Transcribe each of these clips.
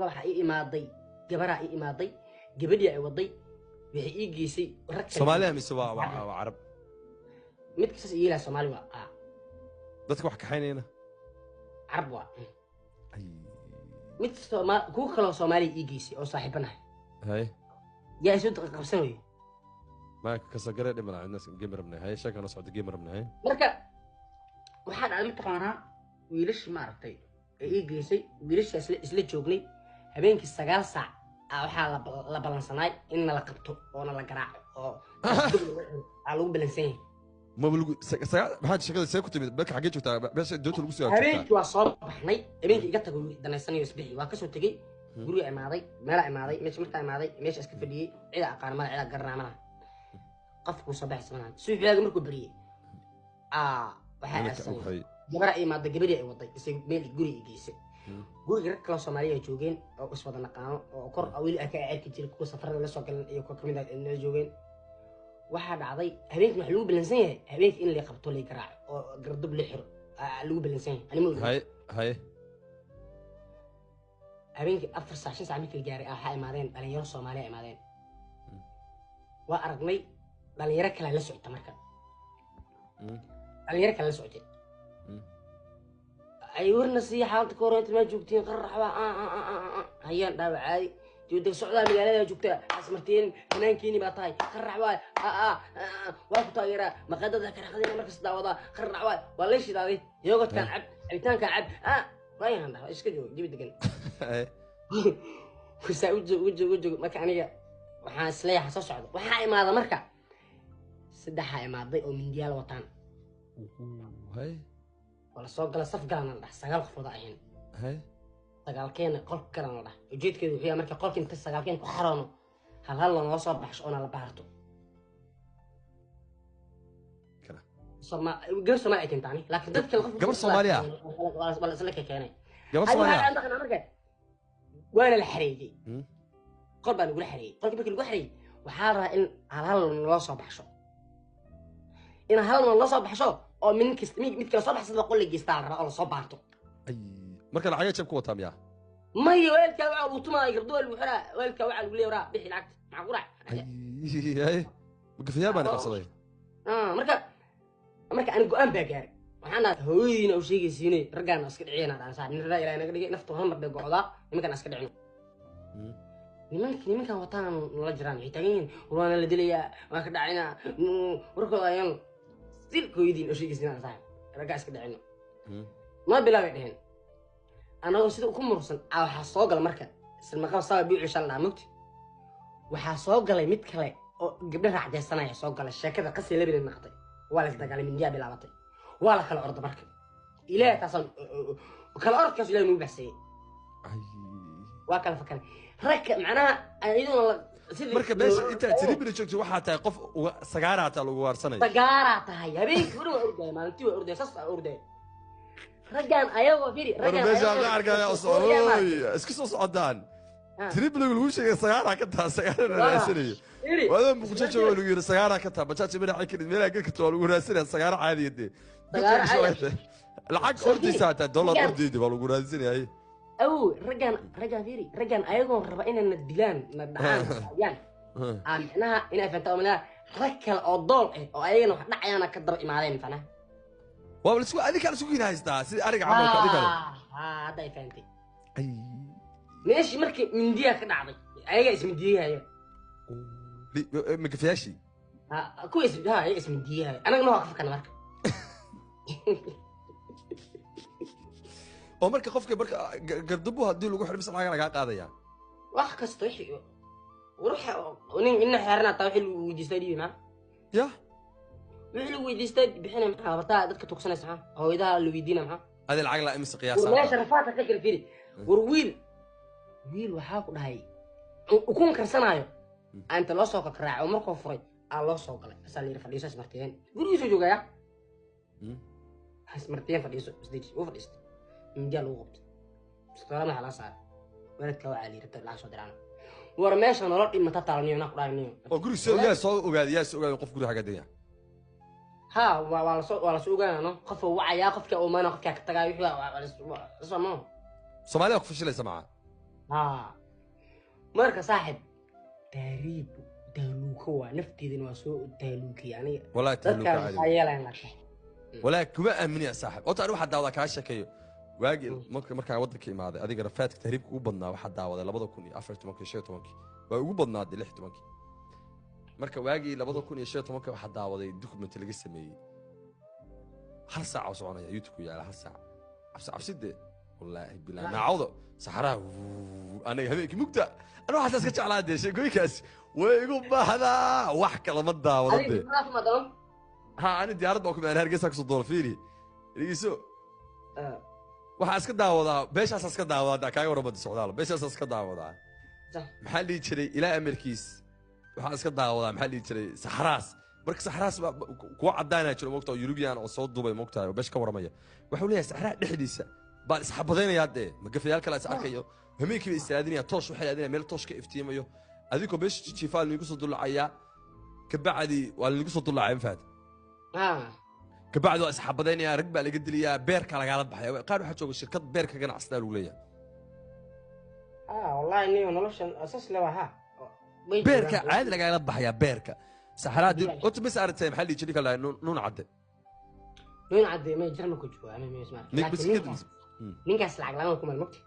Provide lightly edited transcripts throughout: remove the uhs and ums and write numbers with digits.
Waxaa ii imaaday gabaraa ii imaaday, gabadhii ay waday waxay ii geysay rag kale. Soomaaliya mise waa Carab? Mid kastas iilaa Soomaali waa dadka wax kaxaynayna Carab waa mid kuwa kaloo Soomaaliya ii geysay oo saaxiibanahay. Haye. Yaa isu qabsanayo. Ma kasagare dhimana cidna geemi rabnay. Haye, sheeka noo socda, geemi rabnay. Haye. Marka waxaa dhacday, mataqaanaa, wiilashii maaragtay ee ii geysay, wiilashaa isla joognay habeenkii 9 saac waxaa la ballansanaay in nala qabto oo nala garaaco oo aa lagu balansan yahay. Maba lagu sagaal maxaad sheekada see ku timid? Marka xaggee joogtaa? Meesha doonta lagu soo joogtaa? Habeenkii waa soo baxnay, habeenkii iga tago danaysanayo isbixi, waa kasoo tegey, guriga imaaday, meelaa imaaday, meesha markaa imaaday meesha iska fadhiyey, cida aqaan mala, cida garanaa malaha, qofkuu soo baxaysa malaha. Subaxaaga markuu beriyey waxaa Nimanka aasanay waxay gabara imaada, gabadhii ay waday isag meel guri i geysay. Guriga rag kaloo Soomaaliya joogeen oo iswada naqaano oo kor weli aan ka arki jiray, kuwa safarada la soo galan iyo kuwa kamid ah nala joogeen. Waxaa dhacday habeenkii waxa lagu balansan yahay habeenkii in la qabto, la garaaco oo gardub la xiro lagu balansan yahay. Ani ma ogi. Haye haye. Habeenkii 4 saac, 5 saac markii la gaaray waxaa imaadeen dhalinyaro Soomaaliya imaadeen. Waa aragnay dhalinyaro kale la socota marka. Dhalinyaro kale la socotay. Ay warna siiya xaaladda ka hor inta maa joogtiin qarraxba hayaan dhaawac caadi joogta socdaa magaalada joogtaa asmartiin fanaankiini baa tahay qarrax waay waa ku taageeraa maqadada karaqadina markas daawadaa qarrax waay waa la shidaaday yogurtkan cab, cabitaankan cab waayahan dhaha iska joog jibi degan. Haye. Saa u joog u joog u joog. Marka aniga waxaan isleeyahay soo socda, waxaa imaada marka saddexaa imaaday oo mindiyaal wataan. Haye. Waa la soo gala, saf galana la dhah, 9 qofood ahayn. Haye. Sagaalkeena qolka kalena la dhah. Ujeedkeedu wuxuu yahay marka qolka inta sagaalkeen ku xaroono hal hal noo soo baxsho oona la baarto. Kala. Gabar Soomaali ay keentaani, laakiin dad kale qof Gabar Soomaali ah? Waa la isla keenay. Gabar Ay, Soomaali waxaa ah? dhaqanaa marka waana la xareeyey. Qol baa lagula xareeyey. Qolka markii lagu xareeyey waxaa la rabaa in hal hal loo soo baxsho, in hal noo soo baxsho oo min kasta mid kala soo baxsada qol la geystaa la rabaa oo lasoo baarto. Ay, marka lacagay jeeb ku wataa miyaa? Maya, waalidkaa waxaa lagu tumaa gardo, waa lagu xiraa, waalidkaa waxaa lagu leeyahay waraa bixi lacagta maxaa ku raac. Ay, haye, magafayaal baana qabsaday. Marka ani go-aan baa gaaray, waxaan dhahay hooyadiina u sheegaysiine raggaana iska dhiciyana dhaan saa nin ragaa Ilaahay naga dhigay, naftu hal mar bay go'daa, nimankaan iska dhicino. Nimankan wataan nala jiraan waxay taagan yihiin waana la dilayaa, waan ka dhacaynaa warkooda ayaan sil hooyadiina u sheegaysiina saaxib raggaa iska dhicino. Ma bilaabay dheheen anagoo sida ku mursan waxaa soo gala marka silmaqaba saa biicu shan dhaa mugti, waxaa soo galay mid kale oo gabdho raacdeysanaya soo galay. Sheekada qasii labina naqday, waa la isdagaalay, mindiyaa bilaabatay, waa la kala orda. Marka Ilaahay taasaan kala orodkaas Ilahay nagu baxsayey. Ay. Waa kala fakanay ragka macnaha iyadoona Marka meesha intaad Tripoli joogto waxaa tahay qof sagaaraa taa lagu waarsanaya. Sagaaraa tahay, habeenkii hore waa ordaya, maalintii waa ordaya, saas aa ordaya. Raggaan ayagoo firi War raggaan meesha ayagoo la arkaya ordaya. Oy, isku soo socdaan. Tripoli lagu sheegay sagaaraa ka taa, sagaara la raadsanayo. Firi. Waadoo Muqdisho joogo lagu yiri sagaaraa ka taa, bajaaj madaxa ka meelaha gel karta waa lagu raadsanaya sagaara caadiya dee. Sagaara caadi. Lacag Soo ordaysa hataa dollar ordayda baa lagu raadsanayay. Aw, raggaan firi, raggaan ayagoo raba inay na dilaan, na dhacaan ayaan micnaha inay fahantaa oo micnaha rag kale oo dool ah oo ayagana wax dhacayaana ka daba imaadeen macnaha. Waa la isku adinkaa la isku kiina haystaa sidii ariga camalka adinkale. Hadda ay fahantay. Ay. Meeshii markii mindiyaa ka dhacday ayagaa ismindiyahaya. Magafayaashii. Kuwa is ha ayaga ismindiyahaya, anagana waa ka fakana marka. Oo marka qofka marka gardubu haddii lagu xidho mise lacag lagaa qaadaya? Wax kasta wixii waruxa nin ina xeerana taa wixii lagu weydiistaa dhiibi maxaa. Ya. Wixii lagu weydiistaa bixinaya maxaa bartaa dadka tuugsanaysa maxaa hooyadaha la weydiina maxaa. Adi lacag laa imise War qiyaasa? Meesha rafaadka ka jira firi. War wiil waxaa ku dhahay ukun karsanaayo aa inta loo soo kakraaco markuu furay aa loo soo galay asaa la yidhi fadhiiso ismartiyeen, gurigiisuu joogaya. Ismartiyeen fadhiiso isdeji, wuu fadhiistay, mindiyaa lagu qabtay, bistoole madaxa laga saaray, waalidka waxaa la yidhi rabta lacag soo diraana. War meesha nolol dhimata taalniyo naa ku dhahay niyo. Oo guriga soo yaa soo ogaaday, yaa soo ogaaday qof guriga xagga degaya? Ha, waa lasoo ogaanaa no, qofka wacayaa, qofka umaana, qofka ka tagaayo wixii waa lasoo ma Soomaaliya ku fashilaysa maca. Haa, marka saaxib, taariib daaluuka waa nafteedana waa soo daaluukiyay aniga. Wallahi tahluuka dadkaan caadi. Maxaa yeelayan laakiin? Walaa kuma aaminaya saaxib. Horta ani waxaa daawadaa kaa sheekeeyo waagii markaan waddanka imaaday, adiga rafaadka tahriibka ugu badnaa waxaa daawaday 2014-kii, 15-kii waa ugu badnaaday, 16-kii. Marka waagii 2015-ka waxaa daawaday document laga sameeyey, hal saac oo soconaya, YouTube ku yaala, hal saac. Cabsi cabsi dee, wallaahi bilaa naacawdo saxaraha wuu, aniga habeenkii mugta aniga waxaas iska jeclaa dee, sheekooyinkaas way igu baxdaa, wax kale ma daawado. Adiga dee dibadaas ma dalan. Ha, ani diyaarad baa ku imaan, Hargeysa kusoo doona. Fiiri, dhegeyso, waxaa iska daawadaa beeshaasaa iska daawadaa, kaaga warramada socdaal, beeshaasaa iska daawadaa. Maxaa la dhihi jiray, ilaa amarkiis waxaa iska daawadaa, maxaa la dhihi jiray, saxraas. Marka saxraas baa kuwa caddaanaa jiro, mogta, oo Yurubiyan oo soo duubay, mogtahay, oo beesha ka warramaya. Waxuu leeyahay saxraha dhexdiisa baan isxabadaynayaa dee, magafayaal kale is arkayo, hameenkii bay israadinaya, toosh waxay raadinaya, meel toosh ka iftiimayo. Adigoo beesha jiifaa lagu soo dullacayaa, kabacdi waa lagu soo dullacaya, ma fahamtay? Kabacdi waa isxabadaynaya, rag baa laga dilayaa, beerka lagaala baxaya. Qaar waxaa jooga shirkad beerka ganacsadaa lagu leeyahay. Wallahi niyo noloshan asas le waa ha. Way beerka jiraan. Caadi lagaala baxayaa beerka saxaraa. Horta mis aragtay, maxaa la dhihi jiray, kala Nuun Cadde? Nuun Cadde may Jarmalku jooga ama may isma. Nin laakiin bas ninkaas lacag la'aan ku mal mogta.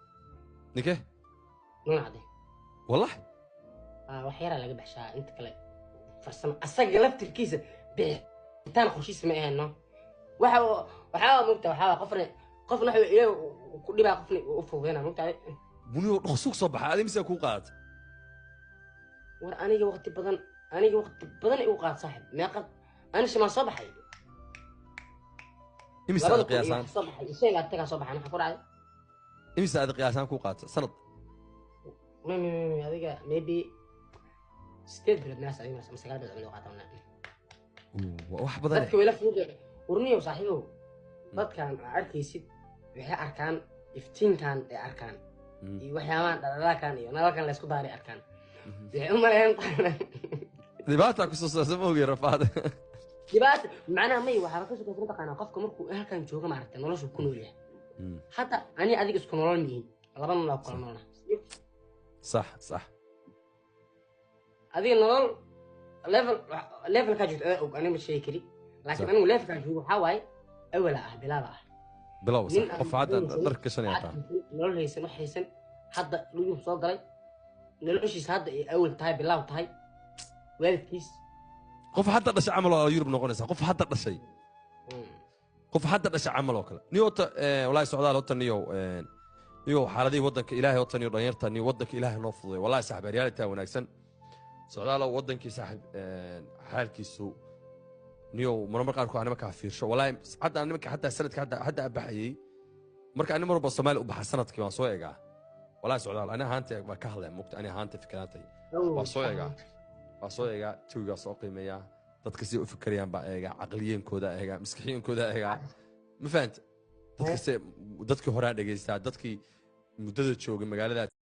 Ninke? Nuun Cadde. Wallahi? Wax yaraa laga baxshaa, inta kale farsamo asaga laftirkiisa bixitaan qorshiisa ma ahayn. No, waxa waxaa mogta, waxaa qofna qofna waxa ilaahay ku dhibaa, qofna u fududeyna, mogta. Buniyoo dhaqsuug soo baxay, adiga misaa kuu qaadata? War aniga waqti badan, aniga waqti badan igu qaad saaxib. Meeqa ani shimaan soo baxay? Imisa labada aad kun iyo qiyaasaan? Wax soo baxay 25-kaa soo baxay, maxaa ku dhacday? Imisa aad qiyaasaan kuu qaadata sanad? May, adiga maybe 8 bilood meelaas adiga ama 9 bilood camal qaata. Waa wax badan. Dadka wayla fudud warniyow saaxiibow. Dadkan aa arkaysid waxay arkaan iftiinkan ay arkaan iyo waxyaabahan dhaldhalaalkan iyo nalalkan laysku daaray arkaan, waxay u maleeyaan dhibaata kusoo saarsa, ma ogey, rafaad. Dhibaata macnaha may, waxaaba ka sokaysa mataqaanaa, qofka markuu halkan jooga, maaragtay, noloshu ku nool yahay. Hadda ani adiga isku nolol mihin, laba nolol aa kala noolna. Sax sax. Adiga nolol level levelkaa joogto adaa og, aniga ma sheegi kari, laakiin anigu levelkaa joogo waxaa waaye awala ah, bilaaba ah. Bilow. Nin sax, qof hadda dharka gashanaya taa. Nolol haysan, wax haysan, hadda luguu soo galay, noloshiisa hadda ay awal tahay, bilaaw tahay, waalidkiis. Qof hadda dhashay camal oo Yurub noqonaysa, qof hadda dhashay, qof hadda dhashay camal oo kale. Niyo horta wallahi socdaal, horta niyo niyo xaaladihii waddanka Ilaahay, horta niyo dhalinyarta, niyo waddanka Ilaahay noo fududay. Wallahi saaxib, reality wanaagsan socdaalo waddankii saaxib xaalkiisu niyo marmar qaarkood anima kaa fiirsho. Wallahi hadda nimanka xataa sanadka hadda baxayay, marka ani mar walba Soomaaliya u baxa sanadkii waan soo eegaa. Wallahi socdaal, ani ahaantay baa ka hadlaya, mugta, ani ahaantay fikraantay waa soo eegaa, waa soo eegaa, jawigaa soo qiimeeyaa, dadka siday u fikirayaan baa eegaa, caqliyeenkooda eegaa, maskaxiyeenkooda eegaa, ma fahanta? Dadka se dadkii horaa dhegeystaa, dadkii muddada joogay magaalada.